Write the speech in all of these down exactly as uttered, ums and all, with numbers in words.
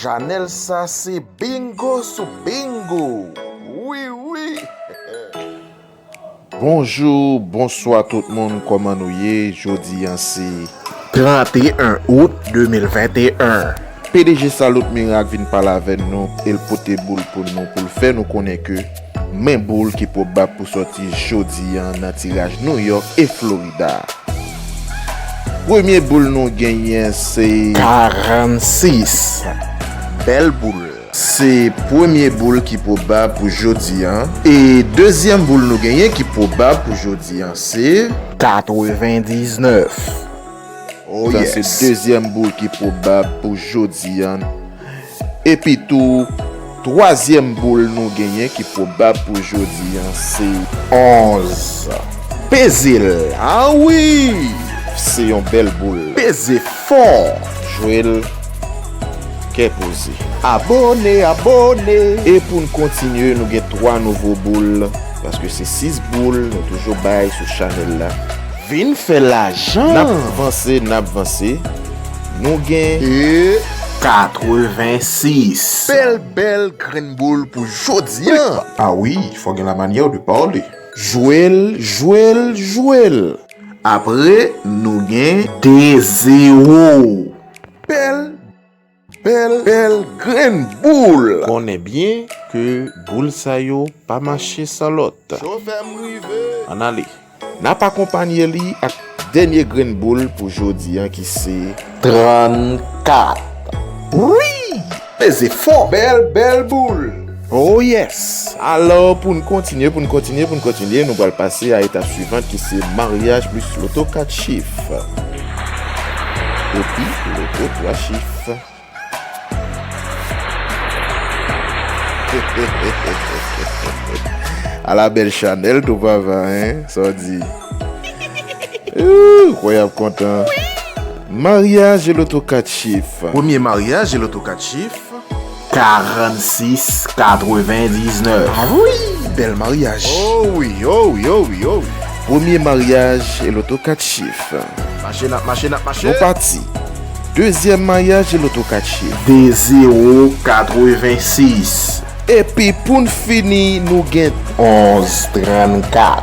Chanèl sa se bingo sou bingo. Wi, wi. Bonjou, bonswa tout moun, kòman nou ye? Jodi a se trannteyen out de mil venteyen. P D G Salut Miracle vin pale avè nou, e l pote boul pou nou, pou l fè nou konnen ke men boul ki pwobab pou sòti jodi a nan tiraj New York e Florida. Premye boul nou genyen se karannsis. Bèl boul. Se premye boul ki pwobab pou jodi a. E dezyèm boul nou genyen ki pwobab pou jodi a se katrevendiznèf. Oh yes. Sa se dezyèm boul ki pwobab pou jodi a. Epi tou, twazyèm boul nou genyen ki pwobab pou jodi a se onz. Peze l. Ah wi! Se yon bèl boul. Peze fò. Jwe l kè poze. Abòne, abòne. E pou n kontinye, nou gen twa nouvo boul, paske se sis boul nou toujou bay sou chanèl la. Vin fè lajan. N ap vanse, n ap vanse. Nou gen e katrevensis. Bèl, bèl grenn boul pou jodi a. Ah wi, fò gen la manyè de pale. Jwe l, jwe l, jwe l. Apre, nou gen de zewo. Bèl, bèl, bèl grenn boul. Konnen byen ke boul sa yo pa mache san lòt. Chofè m rive. Ann ale. N ap akonpanye li ak dènye grenn boul pou jodi a ki se trannkat. Wi! Peze fò. Bèl, bèl boul. Oh yes! Alò, pou n kontinye, pou n kontinye, pou n kontinye, nou pral pase a etap swivan ki se maryaj plis loto kat chif. Epi loto twa chif. Ala bèl chanèl tou papa, hein? Sa w di? Ooh, kwè y ap kontan. Maryaj e loto kat chif. Premye maryaj e loto kat chif. Karannsis katrevendiznèf. Ah wi, bèl maryaj. Oh wi, oh wi, oh wi, oh wi. Premye maryaj e loto kat chif. Mache, n ap mache, n ap mache. Nou pati. Dezyèm maryaj e loto kat chif. De zewo katrevensis. Epi pou n fini, nou gen onz trannkat.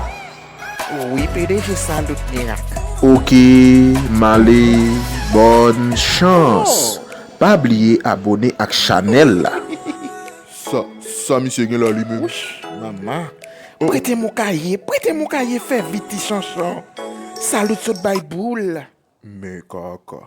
Wi, P D G Salut Miracle. Oke, m ale, bòn chans. Oh. Pa bliye abòne ak chanèl la. Sa, sa misye gen la li menm? Wouch, manman. Oh. Prete m yon kaye, prete m yon kaye, fè vit ti chanchan. Salut sot bay boul. Men kaka.